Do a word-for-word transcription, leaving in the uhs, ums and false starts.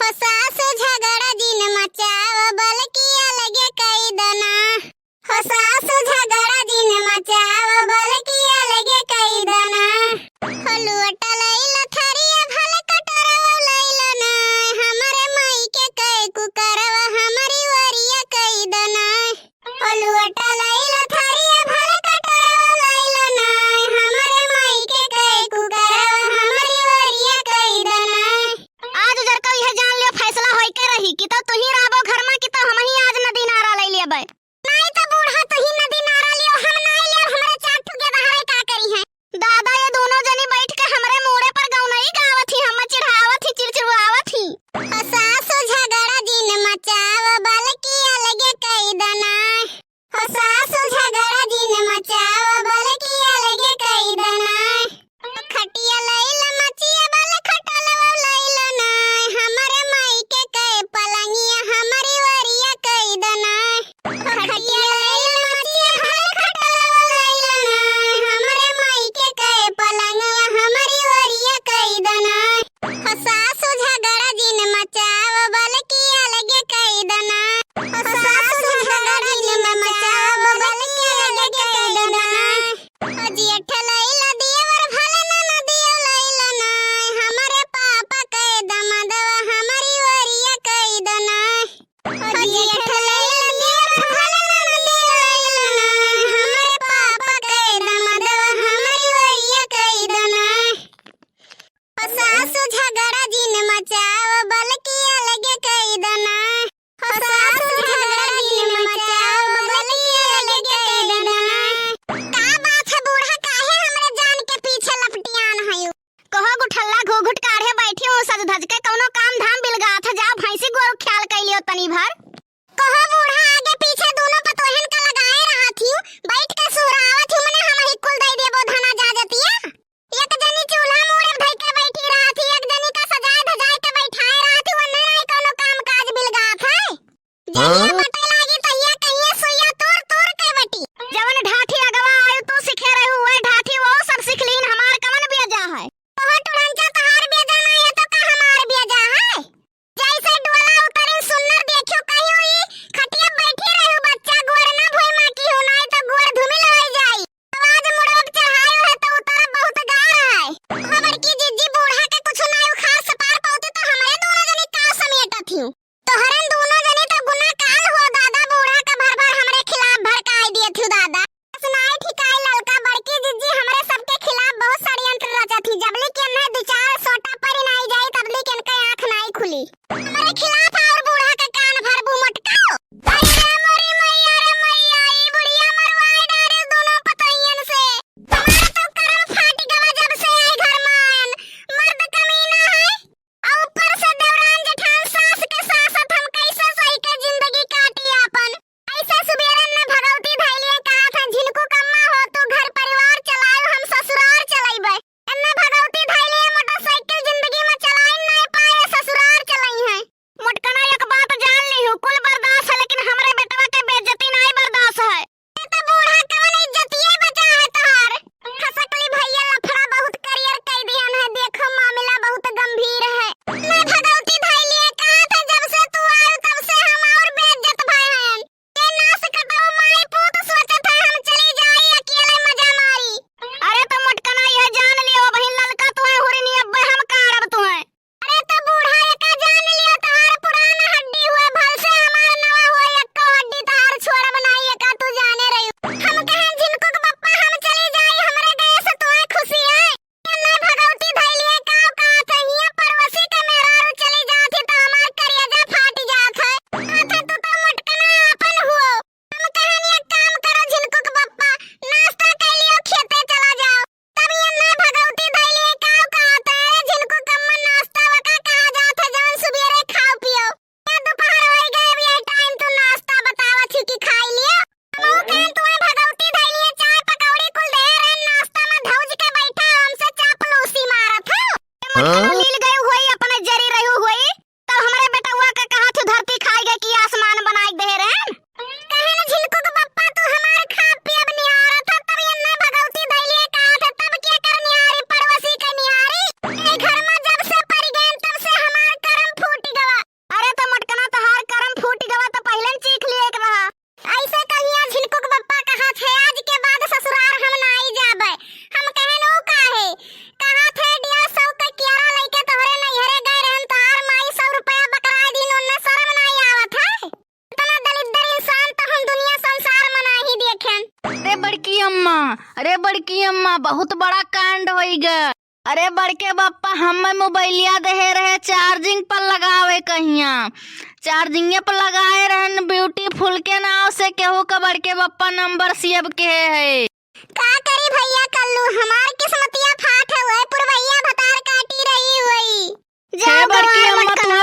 हो सासु झगड़ा जिन मचाव, बलकी अलगे कई दना। हो सासु झगड़ा जिन मचाव, बलकी अलगे कई दना। हो लोटा लइला थरिया भले कटोरवा लइला ना, हमरे माई के कई कुकरवा हमरी ओरिया कई दना। हो लोटा लइला थरिया भले कटोरवा लइला ना, हमरे माई के कई कुकरवा हमरी ओरिया कई दना। आज उजर कउ इहे जान लियो, फैसला होई के रही कि तो तुही रहबो घर में कि तो हमही आज नदी नारा लइ लेबै। नाहीं तो बूढ़ा तुही नदी नारा लियो, हम नाहीं लियो, हमरे चार ठो गेदहरे का करिहैं। दादा, ये दोनों जनी बैठ के हमरे मूड़े पर गौनई गावत ही, हम चिढ़ावत ही, चिड़चिड़ावत ही। हो सासु झगड़ा जिन मचाव, बलकी अलगे कई दना। हो सासु झगड़ा जिन मचाव, बलकी अलगे कई दना। खटिया लइला मचिया बल खटोलवा लइला ना, हमरे माई के कई पलंगिया हमरी ओरिया कई दना। खटिया लइला मचिया बल खटोलवा लइला ना, हमरे माई के कई पलंगिया हमरी ओरिया कई दना। हो सासु झगड़ा जिन मचाव, बलकी अलगे कई दना। हो सासु झगड़ा जिन मचाव, बलकी अलगे कई दना। हो जेठ लइला दियवर भले ननदियो लइला ना, हमरे पापा के दमदवा हमरी ओरिया कई दना। हो जेठ लइला दियवर भले ननदियो लइला ना, हमरे पापा के दमदवा हमरी ओरिया कई दना। हो सासु झगड़ा जिन मचाव, बलकी अलगे कई दना। हो सासु झगड़ा जिन मचाव, बलकी अलगे कई दना। का बात है बूढ़ा, काहे हमरे जान के पीछे लपटियान हयू? कहो गुठल्ला घूघुट काढ़े बैठी हूँ, सज धज के कौनो काम धाम बिलगात है, जाओ भैंसी गोरू ख्याल कई लियो तनी भर। कहो बूढ़ा, आगे पीछे दोनों पतोहन का लगाए रहत हियो, बैठ के सुहरावत हियो, मने हमही कुल दई देबो धना जाजतिया। एक जनी चूल्हा मूड़े धई के बैठी रहत ही, एक जनी का सजाए धजाए के बैठाए रहत ही, वन्ने नाहीं कौनो काम काज बिलगात है। जहिया हाँ? बटे लागी तहिया कहिए सुइया तूर तूर के बटी। जवन ढाठी अगवा आयु तू सिखे रहू, वह ढाठी वो सब सिख लीन, हमार कवन बेजा है? कहो टुरंचा तहार बेजा ना है तो का हमार बेजा है? जैसे डोला उतरिन सुन्नर देखियो कहियो ई खटिया बैठी रहू बच्चा, गोड़ ना भोई माँ की हो, नाई तो गोड़ धुमिल होई जाई। आवाज मुड़वा चढ़ायो है तो उतरा बहुत गाढ़ है। हो बड़की जिज्जी बूढ़ा के कुछ नाई उखाड़ सपार पौती तो हमरे दोनों जनी का समेटत हियो। तोहरन दोनों जनी तो गुनाकाल हो दादा, बूढ़ा का भर भर हमरे खिलाफ भड़काई दिए थियो दादा। बस नाई ठिकाई ललका, बड़की जिज्जी हमरे सबके खिलाफ बहुत षड्यंत्र रचत ही। जबली के इन्हें दो चार सोटा परी नाई जाई, तबली के इनके आँख नाई खुली। हमरे खिलाफ और बूढ़ा के कान भरबू मोटका। अरे मोरी मैया रे मैया, ई बुढ़िया मरवाए डारे दोनों पतोहियन से। हमार तो करम फाट गवा जब से आई घर में आयन। मर्द कमीना है। आ ऊपर से देवरान जेठान सास के सासत हम कैसे सही के जिंदगी काटी आपन। ऐसे सुबेरे न भगवती धैलिए कहा था, "झिनकू कम्मा हो तू घर परिवार चलायो, हम ससुरार चलैबे।" एन्ने भगवती धैलिए मोटरसाइकिल जिंदगी में चलाई नहीं पाए, ससुरार चलाई है। मोट अरे बड़की अम्मा, बहुत बड़ा कांड होइगा। अरे बड़के बप्पा, हम्मे मोबाइलिया देहे रहे charging पर लगावे कहिया। Charging पर लगाए रहन beautiful के नाव से, केहू का बड़के बप्पा number save किहे है। का करी भइया कल्लू, हमार किस्मतिया फाट है, वही पुरवैया भतार काटी रही हुई। हे बड़की अम्मा, तू